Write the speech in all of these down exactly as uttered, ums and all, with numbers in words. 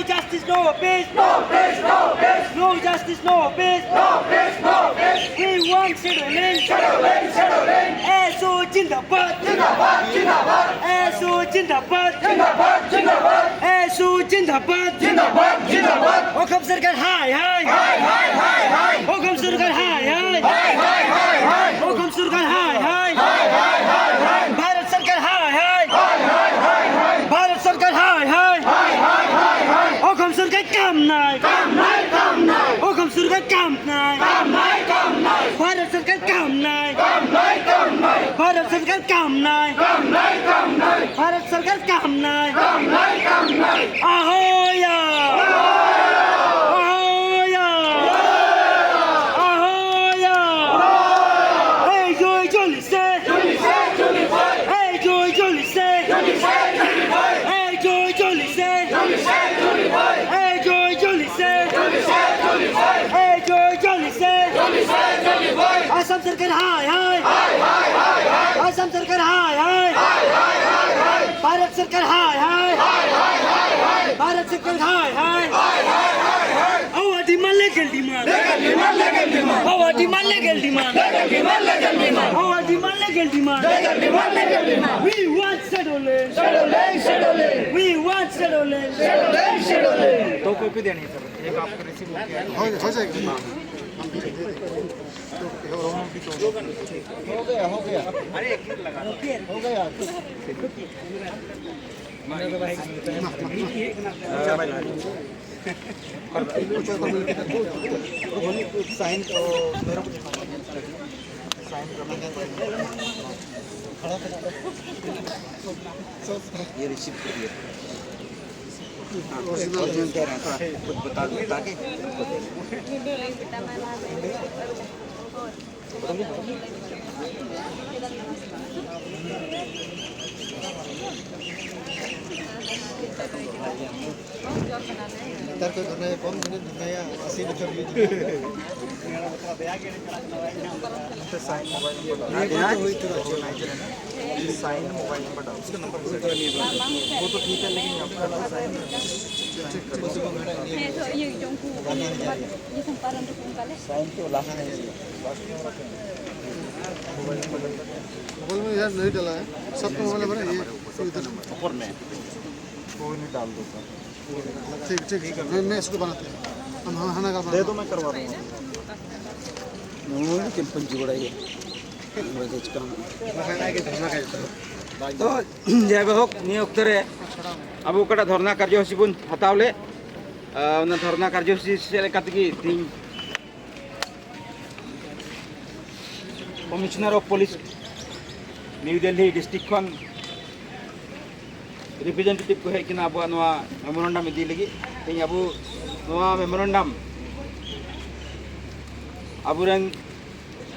Justice, no peace. No peace, no peace. No justice, no peace. No peace, no peace. We want settlement. Settlement, settlement. ASSU zindabad. Zindabad, zindabad. ASSU zindabad. Zindabad, zindabad. ASSU zindabad. Zindabad, zindabad. Okham Sarkar hai hai. Hai hai hai hai. Okham Sarkar hai hai. Hai hai hai hai. Okham Sarkar hai hai. Hai hai hai hai. Bharat Sarkar hai hai. Hai hai hai hai. Bharat Sarkar hai hai. Hai hai hai hai. Okham Sarkar kam nai. Kam nai, kam nai. Okham Sarkar kam nai. Kam nai, kam nai. Bharat Sarkar kam nai. Kam nai, kam nai. Bharat Sarkar kam nai. Kam nai, kam nai. Bharat Sarkar kam nai. Kam nai, kam nai. Ahoya. Ahoya. Ahoya. Ei joi joli se. Joli se, joli se. Ei joi joli se. Joli se, joli se. Ei joi joli se. Joli se, joli se. Ei joi joli se. Joli se, joli se. Ei joi joli se. Joli se, joli se. Assam Sarkar hai hai. Hai hai hai hai. Assam Sarkar hai hai. Hai hai hai hai. Bharat Sarkar hai hai. Hai hai hai hai. Bharat Sarkar hai hai. Hai hai hai hai. Our demand, legal demand. Legal demand, legal demand. Our demand, legal demand. Legal demand, legal demand. Our demand, legal demand. Legal demand, legal demand. We want settlement. Settlement, settlement. We want settlement. Settlement, settlement. दो copy देनी है sir, एक आपको receive हो गया है। हो, हो जाएगा। हो गया, हो गया। अरे एक मिनट लगा। हो गया। साइन तो मेरे को साइन करना है। ये रिसीव करिए। हाँ, कुछ बता दो, ताकि ᱱᱮᱛᱟᱨ ᱠᱚ ᱫᱷᱚᱨᱱᱟᱭᱟ, ᱠᱚᱢ ᱫᱤᱱᱮᱢ ᱫᱷᱚᱨᱱᱟᱭᱟ, ᱟᱥᱤ ᱵᱚᱪᱷᱚᱨ ᱦᱩᱭᱩᱜ ᱛᱟᱢᱟ᱾ ᱱᱚᱛᱮ ᱥᱟᱭᱤᱱ ᱢᱳᱵᱟᱭᱤᱞ ᱱᱚᱢᱵᱚᱨ ᱰᱟᱞ, ᱱᱤᱭᱟᱹ ᱠᱚ ᱦᱩᱭ ᱩᱛᱟᱹᱨᱚᱜᱼᱟ᱾ ᱥᱟᱭᱤᱱ ᱢᱳᱵᱟᱭᱤᱞ ᱱᱚᱢᱵᱚᱨ ᱰᱟᱞ, ᱩᱥᱠᱮ ᱱᱚᱢᱵᱚᱨ ᱯᱩᱪᱷᱮᱜᱟ, ᱱᱤᱭᱟᱹ ᱵᱟᱨ ᱵᱟᱝ, ᱵᱟᱝ, ᱵᱟᱝ᱾ ᱵᱚᱦᱩᱛ ᱴᱷᱤᱠ ᱦᱮ, ᱞᱮᱠᱤᱱ ᱟᱯᱠᱟ ᱱᱟᱢᱵᱟᱨ ᱥᱟᱭᱤᱱ ᱦᱮᱸ, ᱛᱚ ᱤᱭᱟᱹ ᱜᱮᱪᱚ, ᱩᱱᱠᱩ ᱤᱭᱟᱹ ᱱᱟᱢᱵᱟᱨ ᱤᱭᱟᱹ ᱠᱷᱚᱱ ᱯᱟᱨᱚᱢ ᱨᱮᱠᱚ ᱚᱱᱠᱟ ᱞᱮ᱾ मोबाइल में यार नहीं डाला है, सबका मोबाइल नंबर है ये, इधर। ऊपर में। कोई नहीं डाल दो सर। ठीक ठीक ठीक, मैं, मैं इसको बनाते हैं। हम हाँ, खाना का दे दो, मैं करवा दूंगा। ᱛᱚ ᱡᱟᱭᱦᱳᱠ, ᱱᱤᱭᱟᱹ ᱚᱠᱛᱚ ᱨᱮ ᱟᱵᱚ ᱚᱠᱟᱴᱟᱜ ᱫᱷᱚᱨᱱᱟ ᱠᱟᱨᱡᱚᱥᱩᱪᱤ ᱵᱚᱱ ᱦᱟᱛᱟᱣ ᱞᱮᱫ, ᱟᱨ ᱚᱱᱟ ᱫᱷᱚᱨᱱᱟ ᱠᱟᱨᱡᱚᱥᱩᱪᱤ ᱥᱮᱫ ᱞᱮᱠᱟ ᱛᱮᱜᱮ ᱛᱮᱦᱮᱧ commissioner of police New Delhi district ᱠᱷᱚᱱ ᱨᱤᱯᱨᱮᱡᱮᱱᱴᱮᱴᱤᱵᱷ ᱠᱚ ᱦᱮᱡ ᱠᱟᱱᱟ ᱟᱵᱚᱣᱟᱜ ᱱᱚᱣᱟ ᱢᱮᱢᱳᱨᱮᱱᱰᱟᱢ ᱤᱫᱤ ᱞᱟᱹᱜᱤᱫ᱾ ᱛᱮᱦᱮᱧ ᱟᱵᱚ ᱱᱚᱣᱟ ᱢᱮᱢᱳᱨᱮᱱᱰᱟᱢ ᱟᱵᱚᱨᱮᱱ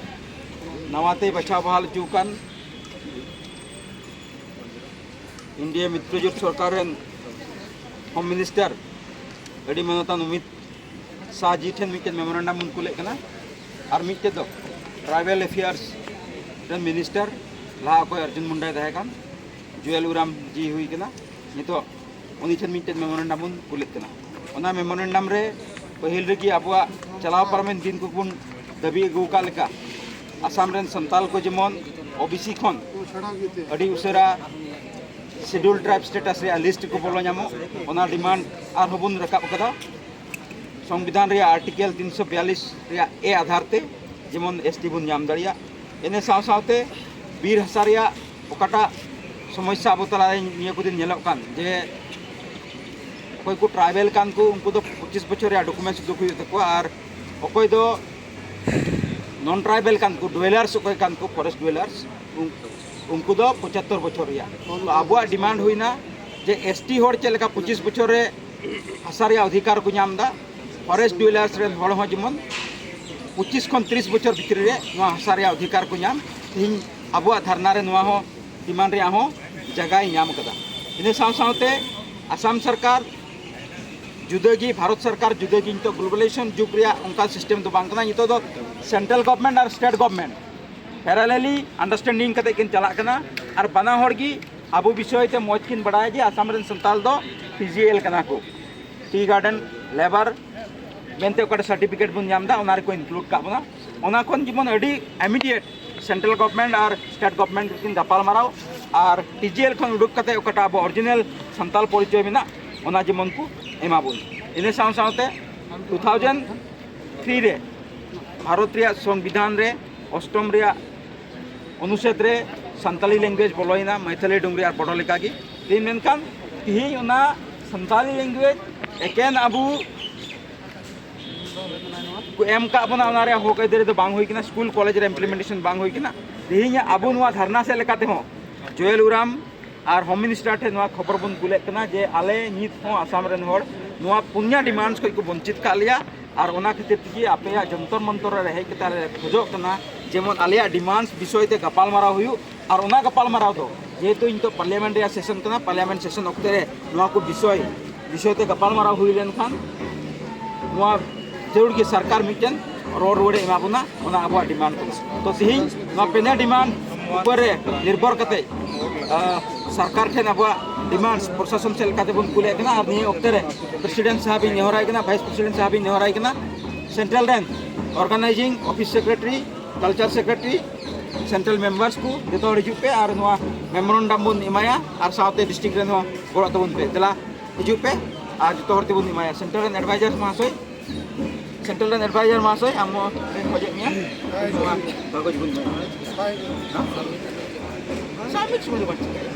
ᱱᱟᱣᱟᱛᱮ ᱵᱟᱪᱷᱟᱣ ᱵᱟᱦᱟᱞ ᱦᱚᱪᱚ ᱟᱠᱟᱱ ᱮᱱ ᱰᱤ ᱮ ᱢᱤᱛᱨᱚᱡᱳᱴ ᱥᱚᱨᱠᱟᱨ ᱨᱮᱱ ᱦᱳᱢ ᱢᱤᱱᱤᱥᱴᱟᱨ ᱟᱹᱰᱤ ᱢᱟᱱᱚᱛᱟᱱ ᱚᱢᱤᱛ ᱥᱟᱦ ᱡᱤ ᱴᱷᱮᱱ ᱢᱤᱫᱴᱮᱱ ᱢᱮᱢᱳᱨᱮᱱᱰᱟᱢ ᱵᱚᱱ ᱠᱩᱞᱮᱫ ᱠᱟᱱᱟ᱾ ᱟᱨ ᱢᱤᱫᱴᱮᱡ ᱫᱚ ᱴᱨᱟᱭᱵᱮᱞ ᱮᱯᱷᱮᱭᱟᱨᱥ ᱨᱮᱱ ᱢᱤᱱᱤᱥᱴᱟᱨ ᱞᱟᱦᱟ ᱚᱠᱚᱭ ᱟᱨᱡᱩᱱ ᱢᱩᱱᱰᱟᱭ ᱛᱟᱦᱮᱸ ᱠᱟᱱ, ᱡᱩᱭᱮᱞ ᱩᱨᱟᱢ ᱡᱤ ᱦᱩᱭ ᱠᱟᱱᱟ, ᱱᱤᱛᱚᱜ ᱩᱱᱤ ᱴᱷᱮᱱ ᱢᱤᱫᱴᱮᱱ ᱢᱮᱢᱳᱨᱮᱱᱰᱟᱢ ᱵᱚᱱ ᱠᱩᱞᱮᱫ ᱠᱟᱱᱟ᱾ ᱚᱱᱟ ᱢᱮᱢᱳᱨᱮᱱᱰᱟᱢ ᱨᱮ ᱯᱟᱹᱦᱤᱞ ᱨᱮᱜᱮ ᱟᱵᱚᱣᱟᱜ ᱪᱟᱞᱟᱣ ᱯᱟᱨᱚᱢᱮᱱ ᱫᱤᱱ ᱠᱚᱵᱚᱱ ᱫᱟᱹᱵᱤ ᱟᱹᱜᱩ ᱟᱠᱟᱫ ᱞᱮᱠᱟ, ᱟᱥᱟᱢ ᱨᱮᱱ ᱥᱟᱱᱛᱟᱞ ᱠᱚ ᱡᱮᱢᱚᱱ ᱳ ᱵᱤ ᱥᱤ ᱠᱷᱚᱱ ᱟᱹᱰᱤ ᱩᱥᱟᱹᱨᱟ ᱥᱤᱰᱩᱞ ᱴᱨᱟᱭᱤᱵᱽ ᱥᱴᱮᱴᱟᱥ ᱨᱮᱭᱟᱜ ᱞᱤᱥᱴ ᱠᱚ ᱵᱚᱞᱚ ᱧᱟᱢᱚᱜ, ᱚᱱᱟ ᱰᱤᱢᱟᱱᱰ ᱟᱨᱦᱚᱸ ᱵᱚᱱ ᱨᱟᱠᱟᱵ ᱟᱠᱟᱫᱟ᱾ ᱥᱚᱝᱵᱤᱫᱷᱟᱱ ᱨᱮᱭᱟᱜ ᱟᱨᱴᱤᱠᱮᱞ ᱛᱤᱱᱥᱚ ᱵᱤᱭᱟᱞᱤᱥ ᱨᱮᱭᱟᱜ ᱮ ᱟᱫᱷᱟᱨ ᱛᱮ ᱡᱮᱢᱚᱱ ᱮᱥ ᱴᱤ ᱵᱚᱱ ᱧᱟᱢ ᱫᱟᱲᱮᱭᱟᱜ᱾ ᱤᱱᱟᱹ ᱥᱟᱶ ᱥᱟᱶᱛᱮ ᱵᱤᱨ ᱦᱟᱥᱟ ᱨᱮᱭᱟᱜ ᱚᱠᱟᱴᱟᱜ ᱥᱚᱢᱚᱥᱥᱟ ᱟᱵᱚ ᱛᱟᱞᱟᱨᱮ ᱱᱤᱭᱟᱹ ᱠᱚ ᱫᱤᱱ ᱧᱮᱞᱚᱜ ᱠᱟᱱ, ᱡᱮ ᱚᱠᱚᱭ ᱠᱚ ᱴᱨᱟᱭᱵᱮᱞ ᱠᱟᱱ ᱠᱚ, ᱩᱱᱠᱩ ᱫᱚ ᱯᱚᱸᱪᱤᱥ ᱵᱚᱪᱷᱚᱨ ᱨᱮᱭᱟᱜ ᱰᱚᱠᱩᱢᱮᱱᱴᱥ ᱩᱫᱩᱜ ᱦᱩᱭᱩᱜ ᱛᱟᱠᱚᱣᱟ, ᱟᱨ ᱚᱠᱚᱭ ᱫᱚ ᱱᱚᱱ ᱴᱨᱟᱭᱵᱮᱞ ᱠᱟᱱ ᱠᱚ, ᱰᱩᱭᱮᱞᱟᱨᱥ ᱚᱠᱚᱭ ᱠᱟᱱ ᱠᱚ, ᱯᱷᱚᱨᱮᱥᱴ ᱰᱩᱭᱮᱞᱟᱨᱥ, ᱩᱱᱠᱩ ᱫᱚ ᱯᱚᱸᱪᱟᱛᱛᱚᱨ ᱵᱚᱪᱷᱚᱨ ᱨᱮᱭᱟᱜ᱾ ᱛᱚ ᱟᱵᱚᱣᱟᱜ ᱰᱤᱢᱟᱱᱰ ᱦᱩᱭᱱᱟ ᱡᱮ ᱮᱥ ᱴᱤ ᱦᱚᱲ ᱪᱮᱫ ᱞᱮᱠᱟ ᱯᱚᱸᱪᱤᱥ ᱵᱚᱪᱷᱚᱨ ᱨᱮ ᱦᱟᱥᱟ ᱨᱮᱭᱟᱜ ᱚᱫᱷᱤᱠᱟᱨ ᱠᱚ ᱧᱟᱢ ᱮᱫᱟ, ᱯᱷᱚᱨᱮᱥᱴ ᱰᱩᱭᱮᱞᱟᱨᱥ ᱨᱮᱱ ᱦᱚᱲ ᱦᱚᱸ ᱡᱮᱢᱚᱱ ᱯᱚᱸᱪᱤᱥ ᱠᱷᱚᱱ ᱛᱤᱨᱤᱥ ᱵᱚᱪᱷᱚᱨ ᱵᱷᱤᱛᱨᱤ ᱨᱮ ᱱᱚᱣᱟ ᱦᱟᱥᱟ ᱨᱮᱭᱟᱜ ᱚᱫᱷᱤᱠᱟᱨ ᱠᱚ ᱧᱟᱢ᱾ ᱛᱮᱦᱮᱧ ᱟᱵᱚᱣᱟᱜ ᱫᱷᱟᱨᱱᱟ ᱨᱮ ᱱᱚᱣᱟ ᱦᱚᱸ ᱰᱤᱢᱟᱱᱰ ᱨᱮᱭᱟᱜ ᱦᱚᱸ ᱡᱟᱭᱜᱟᱭ ᱧᱟᱢ ᱟᱠᱟᱫᱟ᱾ ᱤᱱᱟᱹ ᱥᱟᱶ ᱥᱟᱶᱛᱮ ᱟᱥᱟᱢ ᱥᱚᱨᱠᱟᱨ ᱡᱩᱫᱟᱹ ᱜᱮ, ᱵᱷᱟᱨᱚᱛ ᱥᱚᱨᱠᱟᱨ ᱡᱩᱫᱟᱹ ᱜᱮ, ᱱᱤᱛᱚᱜ ᱜᱞᱳᱵᱟᱞᱟᱭᱡᱮᱥᱚᱱ ᱡᱩᱜᱽ ᱨᱮᱭᱟᱜ ᱚᱱᱠᱟ ᱥᱤᱥᱴᱮᱢ ᱫᱚ ᱵᱟᱝ ᱠᱟᱱᱟ᱾ ᱱᱤᱛᱚᱜ ᱫᱚ ᱥᱮᱱᱴᱨᱟᱞ ᱜᱚᱵᱷᱢᱮᱱᱴ ᱟᱨ ᱥᱴᱮᱴ ᱜᱚᱵᱷᱢᱮᱱᱴ ᱯᱮᱨᱟᱞᱮᱞᱤ ᱟᱱᱰᱟᱨᱥᱴᱮᱱᱰᱤᱝ ᱠᱟᱛᱮ ᱠᱤᱱ ᱪᱟᱞᱟᱜ ᱠᱟᱱᱟ, ᱟᱨ ᱵᱟᱱᱟ ᱦᱚᱲ ᱜᱮ ᱟᱵᱚ ᱵᱤᱥᱚᱭ ᱛᱮ ᱢᱚᱡᱽ ᱠᱤᱱ ᱵᱟᱲᱟᱭᱟ ᱡᱮ ᱟᱥᱟᱢ ᱨᱮᱱ ᱥᱟᱱᱛᱟᱞ ᱫᱚ ᱯᱤ ᱡᱤ ᱮᱞ ᱠᱟᱱᱟ ᱠᱚ᱾ ᱴᱤ ᱜᱟᱨᱰᱮᱱ ᱞᱮᱵᱟᱨ ᱢᱮᱱᱛᱮ ᱚᱠᱟᱴᱟᱜ ᱥᱟᱨᱴᱤᱯᱷᱤᱠᱮᱴ ᱵᱚᱱ ᱧᱟᱢ ᱮᱫᱟ, ᱚᱱᱟ ᱨᱮᱠᱚ ᱤᱱᱠᱞᱩᱰ ᱠᱟᱜ ᱵᱚᱱᱟ᱾ ᱚᱱᱟ ᱠᱷᱚᱱ ᱡᱮᱢᱚᱱ ᱟᱹᱰᱤ ᱤᱢᱤᱰᱤᱭᱮᱴ ᱥᱮᱱᱴᱨᱟᱞ ᱜᱚᱵᱷᱚᱨᱱᱢᱮᱱᱴ ᱟᱨ ᱥᱴᱮᱴ ᱜᱚᱵᱷᱚᱨᱱᱢᱮᱱᱴ ᱠᱤᱱ ᱜᱟᱯᱟᱞ ᱢᱟᱨᱟᱣ ᱟᱨ ᱴᱤ ᱡᱤ ᱮᱞ ᱠᱷᱚᱱ ᱩᱰᱩᱠ ᱠᱟᱛᱮ ᱚᱠᱟᱴᱟᱜ ᱟᱵᱚ ᱚᱨᱤᱡᱤᱱᱟᱞ ᱥᱟᱱᱛᱟᱞ ᱯᱚᱨᱤᱪᱚᱭ ᱢᱮᱱᱟᱜ, ᱚᱱᱟ ᱡᱮᱢᱚᱱ ᱠᱚ ᱮᱢᱟ ᱵᱚᱱ᱾ ᱤᱱᱟᱹ ᱥᱟᱶ ᱥᱟᱶᱛᱮ ᱴᱩ ᱛᱷᱟᱣᱡᱮᱱᱰ ᱛᱷᱨᱤ ᱨᱮ ᱵᱷᱟᱨᱚᱛ ᱨᱮᱭᱟᱜ ᱥᱚᱝᱵᱤᱫᱷᱟᱱ ᱨᱮ ᱚᱥᱴᱚᱢ ᱨᱮᱭᱟᱜ ᱚᱱᱩᱪᱷᱮᱫ ᱨᱮ ᱥᱟᱱᱛᱟᱞᱤ ᱞᱮᱝᱜᱩᱭᱮᱡᱽ ᱵᱚᱞᱚᱭᱮᱱᱟ, ᱢᱟᱭᱛᱷᱟᱞᱤ, ᱰᱩᱝᱨᱤ ᱟᱨ ᱵᱚᱰᱚ ᱞᱮᱠᱟᱜᱮ᱾ ᱛᱮᱦᱮᱧ ᱢᱮᱱᱠᱷᱟᱱ ᱛᱮᱦᱮᱧ ᱚᱱᱟ ᱥᱟᱱᱛᱟᱞᱤ ᱞᱮᱝᱜᱩᱭᱮᱡᱽ ᱮᱠᱮᱱ ᱟᱵᱚ ᱠᱚ ᱮᱢ ᱠᱟᱜ ᱵᱚᱱᱟ, ᱚᱱᱟ ᱨᱮᱭᱟᱜ ᱦᱚᱠ ᱟᱹᱭᱫᱟᱹᱨᱤ ᱫᱚ ᱵᱟᱝ ᱦᱩᱭ ᱠᱟᱱᱟ, ᱥᱠᱩᱞ ᱠᱚᱞᱮᱡᱽ ᱨᱮ ᱤᱢᱯᱞᱤᱢᱮᱱᱴᱮᱥᱚᱱ ᱵᱟᱝ ᱦᱩᱭ ᱠᱟᱱᱟ᱾ ᱛᱮᱦᱮᱧ ᱟᱵᱚ ᱱᱚᱣᱟ ᱫᱷᱟᱨᱱᱟ ᱥᱮᱫ ᱞᱮᱠᱟ ᱛᱮᱦᱚᱸ ᱡᱚᱭᱚᱞᱩᱨᱟᱢ ᱟᱨ ᱦᱳᱢ ᱢᱤᱱᱤᱥᱴᱟᱨ ᱴᱷᱮᱱ ᱱᱚᱣᱟ ᱠᱷᱚᱵᱚᱨ ᱵᱚᱱ ᱠᱩᱞᱮᱫ ᱠᱟᱱᱟ ᱡᱮ ᱟᱞᱮ ᱱᱤᱛ ᱦᱚᱸ ᱟᱥᱟᱢ ᱨᱮᱱ ᱦᱚᱲ ᱱᱚᱣᱟ ᱯᱩᱱᱭᱟ ᱰᱤᱢᱟᱱᱰᱥ ᱠᱷᱚᱱ ᱠᱚ ᱵᱚᱧᱪᱤᱛ ᱠᱟᱜ ᱞᱮᱭᱟ, ᱟᱨ ᱚᱱᱟ ᱠᱷᱟᱹᱛᱤᱨ ᱛᱮᱜᱮ ᱟᱯᱮᱭᱟᱜ ᱡᱚᱱᱛᱚᱨ ᱢᱚᱱᱛᱚᱨ ᱨᱮ ᱦᱮᱡ ᱠᱟᱛᱮ ᱟᱞᱮ ᱞᱮ ᱠᱷᱚᱡᱚᱜ ᱠᱟᱱᱟ ᱡᱮᱢᱚᱱ ᱟᱞᱮᱭᱟᱜ ᱰᱤᱢᱟᱱᱰᱥ ᱵᱤᱥᱚᱭ ᱛᱮ ᱜᱟᱯᱟᱞᱢᱟᱨᱟᱣ ᱦᱩᱭᱩᱜ, ᱟᱨ ᱚᱱᱟ ᱜᱟᱯᱟᱞᱢᱟᱨᱟᱣ ᱫᱚ ᱡᱮᱦᱮᱛᱩ ᱤᱧ ᱫᱚ ᱯᱟᱨᱞᱤᱭᱟᱢᱮᱱᱴ ᱨᱮᱭᱟᱜ ᱥᱮᱥᱚᱱ ᱠᱟᱱᱟ, ᱯᱟᱨᱞᱤᱭᱟᱢᱮᱱᱴ ᱥᱮᱥᱚᱱ ᱚᱠᱛᱮ ᱨᱮ ᱱᱚᱣᱟ ᱠᱚ ᱵᱤᱥᱚᱭ ᱵᱤᱥᱚᱭ ᱛᱮ ᱜᱟᱯᱟᱞᱢᱟᱨᱟᱣ ᱦᱩᱭ ᱞᱮᱱᱠᱷᱟᱱ ᱱᱚᱣᱟ ᱡᱟᱹᱨᱩᱲ ᱜᱮ ᱥᱚᱨᱠᱟᱨ ᱢᱤᱫᱴᱮᱱ ᱨᱚᱲ ᱨᱩᱣᱟᱹᱲᱮ ᱮᱢᱟ ᱵᱚᱱᱟ, ᱚᱱᱟ ᱟᱵᱚᱣᱟᱜ ᱰᱤᱢᱟᱱᱰ ᱠᱟᱱᱟ᱾ ᱛᱚ ᱛᱮᱦᱮᱧ ᱱᱚᱣᱟ ᱯᱮᱱᱮ ᱰᱤᱢᱟᱱᱰ ᱩᱯᱚᱨ ᱨᱮ ᱱᱤᱨᱵᱷᱚᱨ ᱠᱟᱛᱮ, ᱟ, ᱥᱚᱨᱠᱟᱨ ᱴᱷᱮᱱ ᱟᱵᱚᱣᱟᱜ ᱰᱤᱢᱟᱱᱰ ᱯᱨᱚᱥᱟᱥᱚᱱ ᱥᱮᱫ ᱞᱮᱠᱟᱛᱮ ᱵᱚᱱ ᱠᱩᱞᱮᱫ ᱠᱟᱱᱟ᱾ ᱟᱨ ᱱᱤᱭᱟᱹ ᱚᱠᱛᱮ ᱨᱮ ᱯᱨᱮᱥᱤᱰᱮᱱᱴ ᱥᱟᱦᱟᱵ ᱤᱧ ᱱᱮᱦᱚᱨᱟᱭ ᱠᱟᱱᱟ, ᱵᱷᱟᱭᱤᱥ ᱯᱨᱮᱥᱤᱰᱮᱱᱴ ᱥᱟᱦᱟᱵ ᱤᱧ ᱱᱮᱦᱚᱨᱟᱭ ᱠᱟᱱᱟ, ᱥᱮᱱᱴᱨᱟᱞ ᱨᱮᱱ organising office secretary, culture secretary, central members ᱠᱚ ᱡᱚᱛᱚ ᱦᱚᱲ ᱦᱤᱡᱩᱜ ᱯᱮ ᱟᱨ ᱱᱚᱣᱟ ᱢᱮᱢᱳᱨᱮᱱᱰᱟᱢ ᱵᱚᱱ ᱮᱢᱟᱭᱟ, ᱟᱨ ᱥᱟᱶᱛᱮ ᱰᱤᱥᱴᱨᱤᱠᱴ ᱨᱮᱱ ᱦᱚᱸ ᱜᱚᱲᱚ ᱛᱟᱵᱚᱱ ᱯᱮ᱾ ᱫᱮᱞᱟ ᱦᱤᱡᱩᱜ ᱯᱮ ᱟᱨ ᱡᱚᱛᱚ ᱦᱚᱲ ᱛᱮᱵᱚᱱ ᱮᱢᱟᱭᱟ᱾ ᱥᱮᱱᱴᱨᱟᱞ ᱨᱮᱱ ᱮᱰᱵᱟᱭᱡᱟᱨ ᱢᱟᱦᱟᱥᱚᱭ, ᱥᱮᱱᱴᱨᱟᱞ ᱨᱮᱱ ᱮᱰᱵᱟᱭᱡᱟᱨ ᱢᱟᱦᱟᱥᱚᱭ, ᱟᱢ ᱦᱚᱸ ᱞᱤᱧ ᱠᱷᱚᱡᱮᱫ ᱢᱮᱭᱟ, ᱱᱚᱣᱟ ᱠᱟᱜᱚᱡᱽ ᱵᱚᱱ ᱮᱢᱟᱭᱟ᱾ ᱦᱮᱸ? ᱥᱟᱵᱢᱤᱴ ᱥᱚᱢᱚᱭ ᱫᱚ ᱵᱟᱝ ᱪᱤᱠᱟᱹᱜᱼᱟ᱾